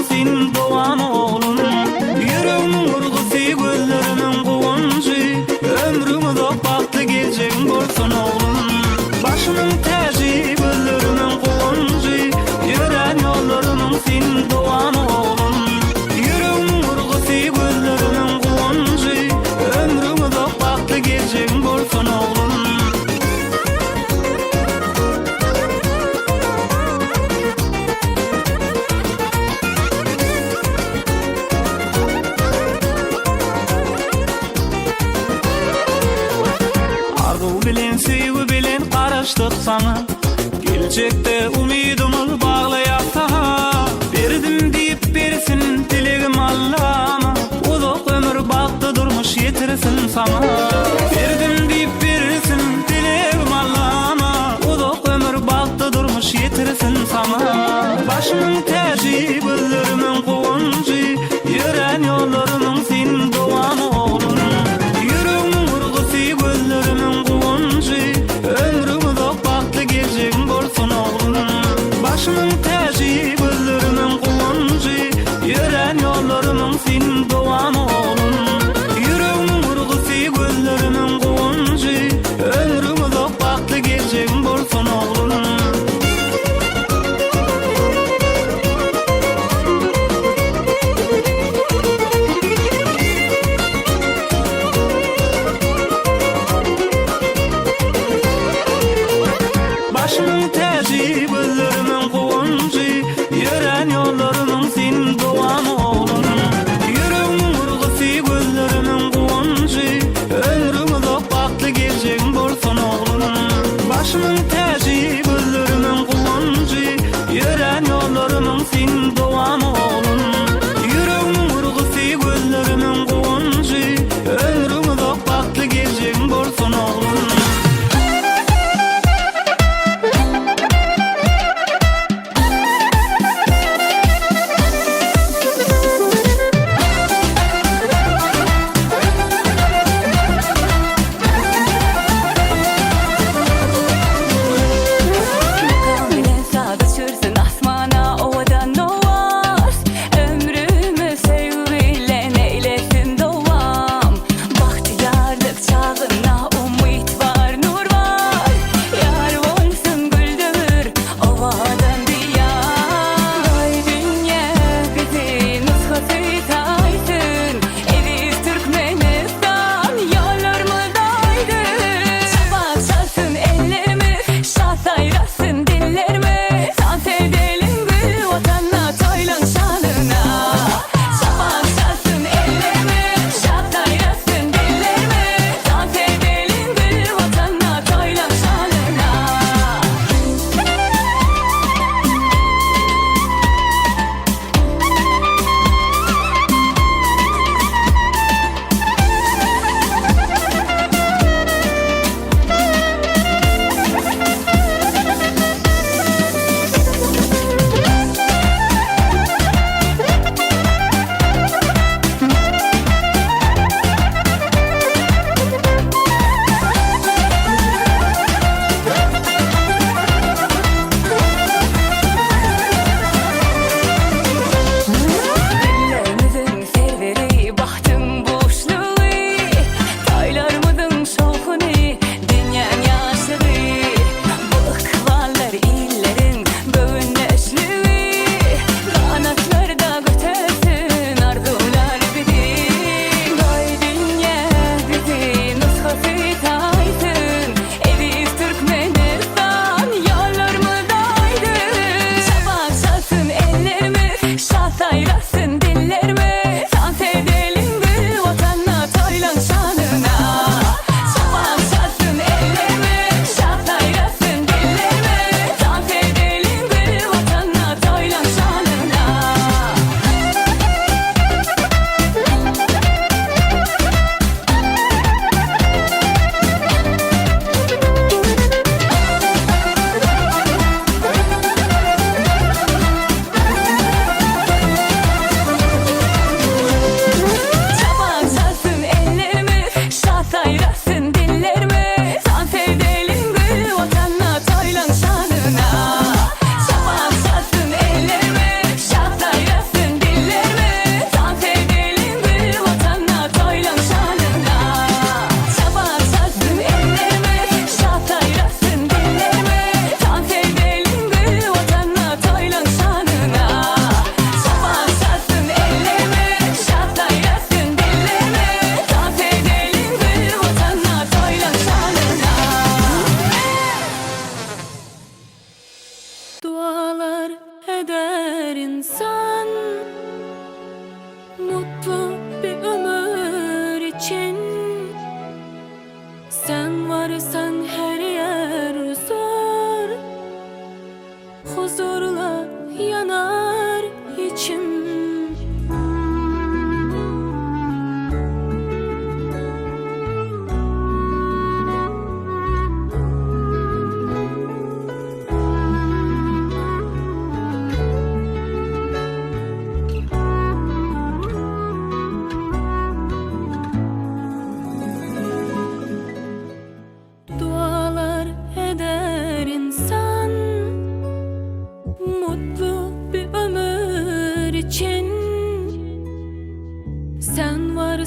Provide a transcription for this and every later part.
sen dowamy oglum. Ýüregimiň urgusy, gözlerimiň guwanjy, Ömrüň uzak, bagtly geljegiň bolsun oglum. Başymyň täji, gözlerimiň guwanjy, Ýörän ýollarymyň sen dowamy oglum. Ýüregimiň urgusy, gözlerimiň guwanjy, Ömrüň uzak, bagtly geljegiň bolsun oglum. Arzuw bilen söýgi bilen garaşdyk saňa Geljekde umydymyz baglaýas saňa Berdim diýip bersin dilegim Allama Uzak ömür bagtly durmuş ýetirsin saňa Berdim diýip bersin dilegim Allama Uzak ömür bagtly durmuş ýetirsin saňa Başymyň täji gözlerimiň guwanjy Ýörän ýollarymyň sen dowamy oglum Ýüregimiň urgusy gözlerimiň guwanjy Ömrüň uzak bagtly geljegiň bolsun oglum Başymyň täji gözlerimiň guwanjy Ýörän ýollarymyň sen dowamy oglum Ýüregimiň urgusy gözlerimiň guwanjy Ömrüň uzak bagtly geljegiň bolsun oglum. Başymyň täji, gözlerimiň guwanjy, Ýörän ýollarymyň sen dowamy oglum. Ýüregimiň urgusy.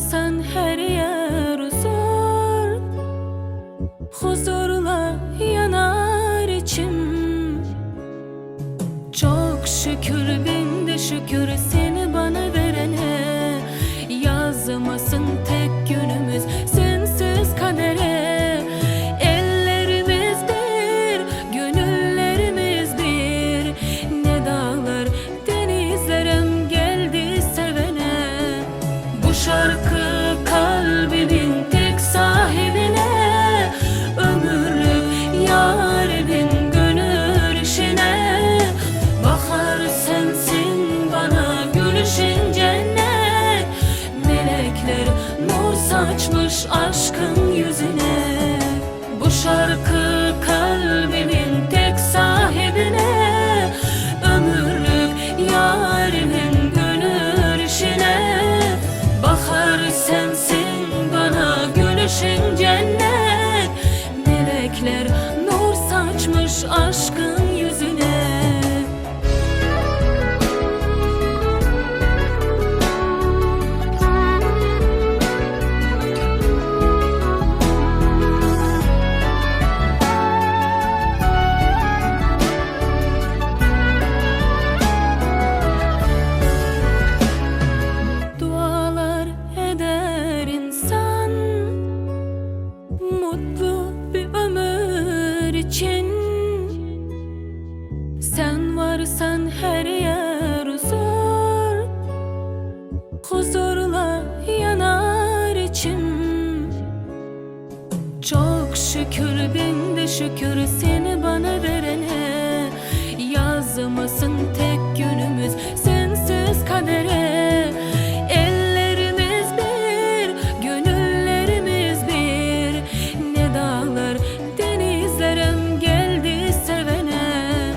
varsan her yer huzur Huzurla yanar içim Çok şükür bin de şükür seni bana verene Yazmasın tek günümüz sensiz kadere Ellerimiz bir, gönüllerimiz bir Ne dağlar denizlerim geldi sevene Bu şarkı kalbimin tek sahibine Ömürlük yarimin gönül işine Bahar sensin bana gülüşün cennet Melekler nur saçmış aşkın yüzüne Bu şarkı kalbimin tek sahibine Ömürlük yarimin gönül işine Bahar sensin bana gülüşün cennet Melekler nur saçmış aşkın yüzüne Dualar eder insan Mutlu bir ömür için Sen varsan her yer huzur Huzurla yanar içim Çok şükür bin de şükür seni bana verene Yazmasın tek günümüz sensiz kadere Ellerimiz bir, gönüllerimiz bir Ne dağlar denizlerim geldi sevene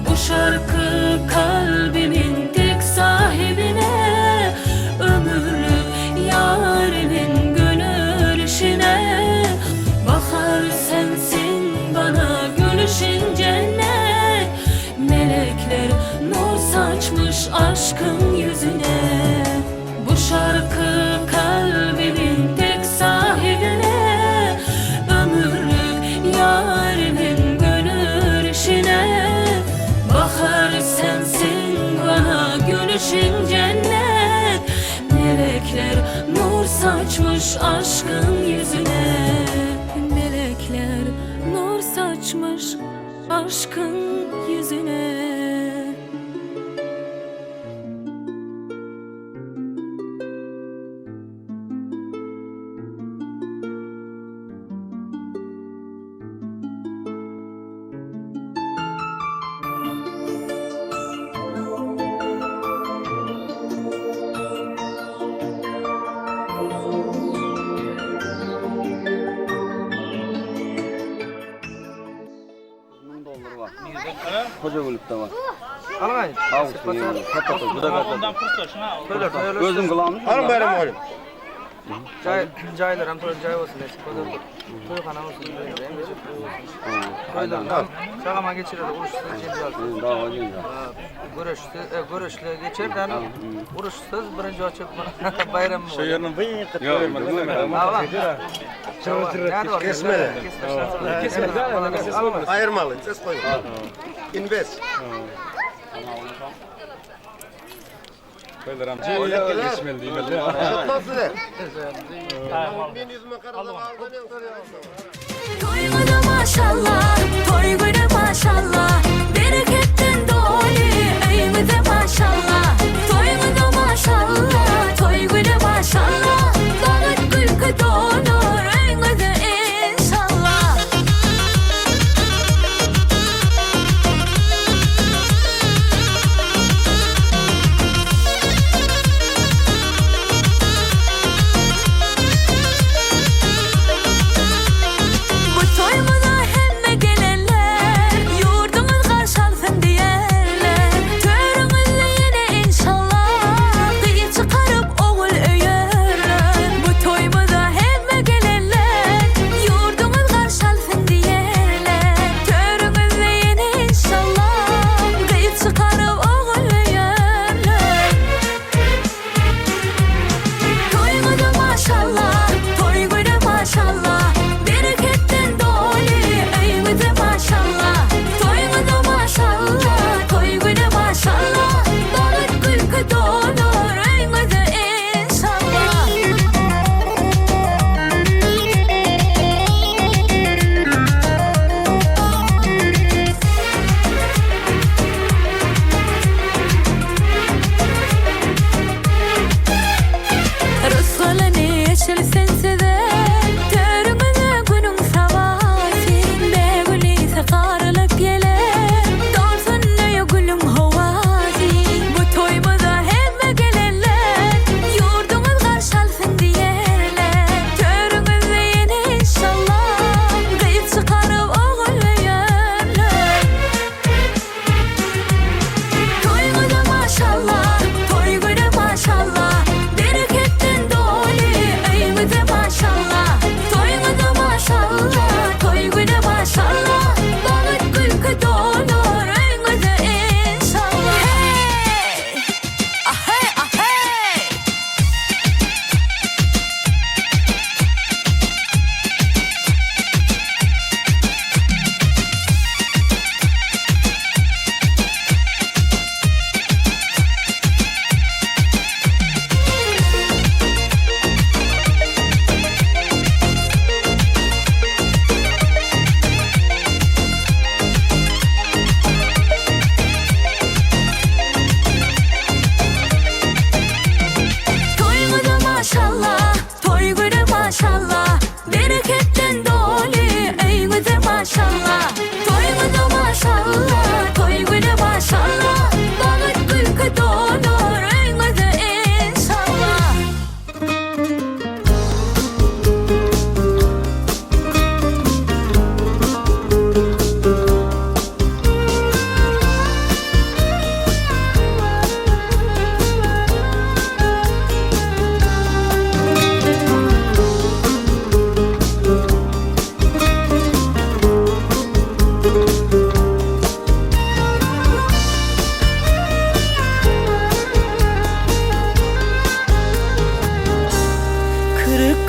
Bu şarkı kalbimin tek sahibine Ömürlük yarimin gönül işine Bahar sensin bana gülüşün cennet Melekler nur saçmış aşkın yüzüne Bu şarkı kalbimin tek sahibine Ömürlük yarimin gönül işine Bahar sensin bana gülüşün cennet Melekler nur saçmış aşkın yüzüne Melekler nur saçmış aşkın yüzüne Dollar var. Koca gülüp var. Alay. Al Gözüm kulağım. Alın bayram oğlum. Jay, jaylar hem toy jay olsun. Toyxana olsun. Toylar. Sağama geçirir, uruşsuz jenjal. Daha acı. Görüşsüz, görüşlü geçer, yani uruşsuz birinci açıp bayram Şu yerini bir kıt Kesmeli. Kesmeli. Ayırmalı. Ses koyun. Invest. Şutlan size. Ben yüzüme karada aldım. Toy günü maşallah, toy günü maşallah Bereketten dolu evimize maşallah Toy günü maşallah, toy günü maşallah Balık gülkü dolur evimize inşallah Bu toyumuza hemme gelenler Yurdumuz karşalsın diyenler Törümüzle yine.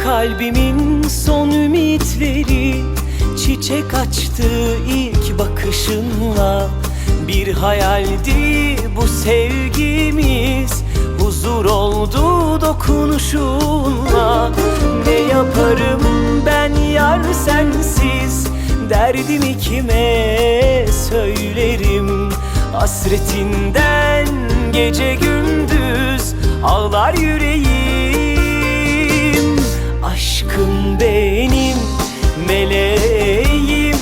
Kalbimin son ümitleri Çiçek açtı ilk bakışınla Bir hayaldi bu sevgimiz Huzur oldu dokunuşunla Ne yaparım ben yar sensiz Derdimi kime söylerim Hasretinden gece gündüz ağlar yüreğim Aşkım benim meleğim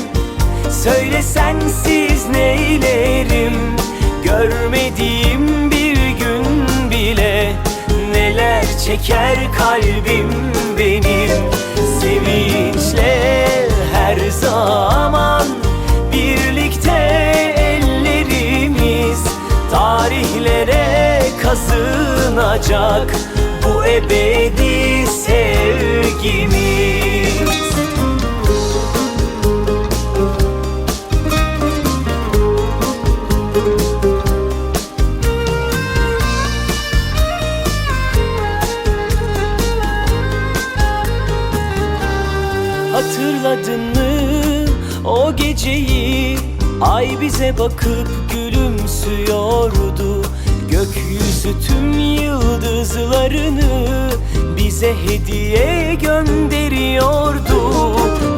Söyle sensiz neylerim Görmediğim bir gün bile Neler çeker kalbim benim Sevinçle her zaman Birlikte ellerimiz Tarihlere kazınacak Bu ebedi sevgimiz Hatırladın mı o geceyi? Ay bize bakıp gülümsüyordu Gökyüzü tüm yıldızlarını bize hediye gönderiyordu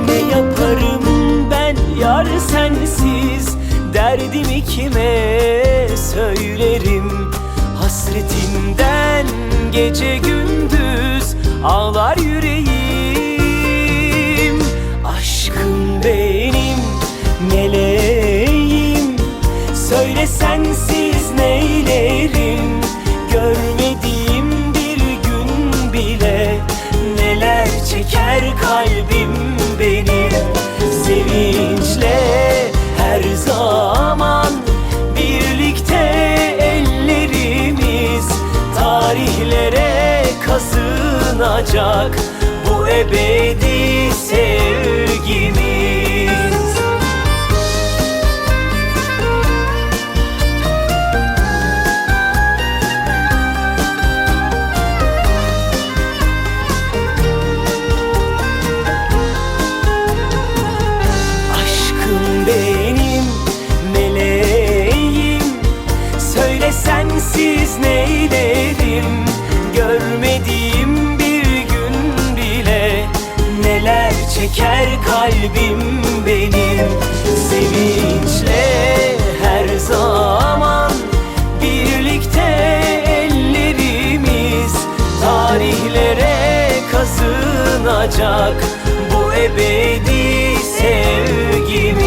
Ne yaparım ben yar sensiz Derdimi kime söylerim Hasretinden gece gündüz ağlar yüreğim Aşkım benim meleğim Söyle sensiz neylerim Görmediğim bir gün bile Neler çeker kalbim benim Sevinçle her zaman Birlikte ellerimiz Tarihlere kazınacak Bu ebedi sevgimiz Aşkım benim meleğim Söyle sensiz neylerim Görmediğim bir gün bile Neler çeker kalbim benim Sevinçle her zaman Birlikte ellerimiz Tarihlere kazınacak Bu ebedi sevgimiz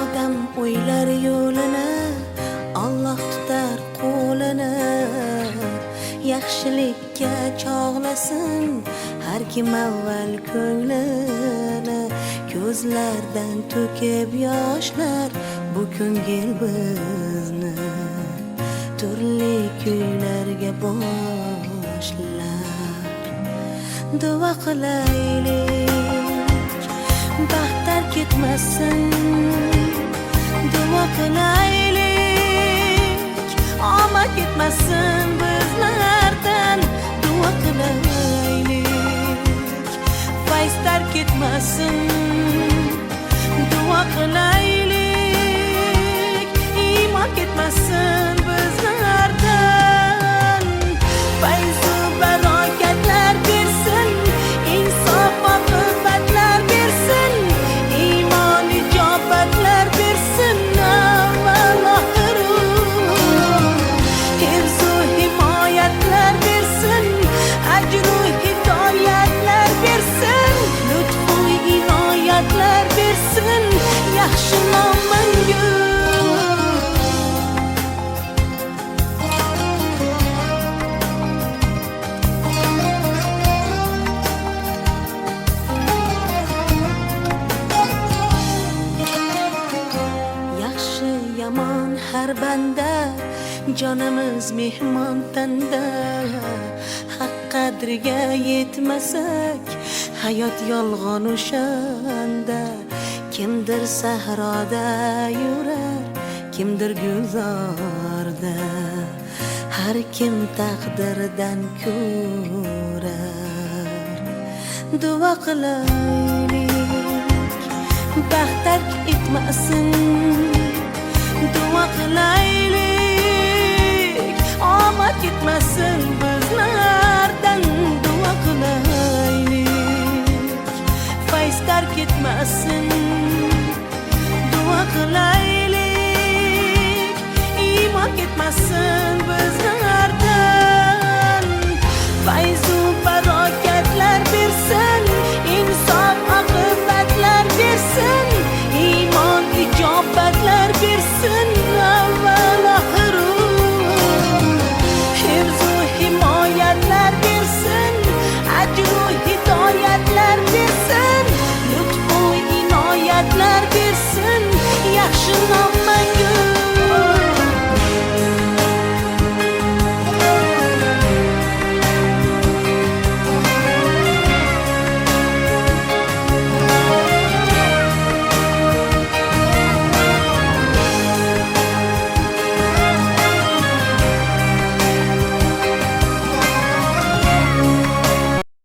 Odam o'ylar yo'lini Alloh tutar qo'lini Yaxshilikka chog'lasin har kim avval ko'nglini Ko'zlardan to'kib yoshlar bu ko'ngil bizni Turli kuylarga boshlar Duo qilaylik baxt tark etmasin Duo qilaylik omad ketmasin bizlardan Duo qilaylik fayz tark etmasin Duo qilaylik iymon ketmasin bizlardan Fayzu barokatlar bersin Insof oqibatlar bersin Iymon ijobatlar bersin Avval oxiru Hifzu himoyatlar bersin Ajru hidoyatlar. Jonimiz mehmon tanda Haq qadriga yetmasak Hayot yolg'on o'shanda Kimdir sahroda yurar Kimdir gulzorda Har kim taqdirdan ko'rar Duo qilaylik Baxt tark etmasin Duo qilaylik Omad ketmasin bizlardan Duo qilaylik Fayz tark etmasin Duo qilaylik Iymon ketmasin.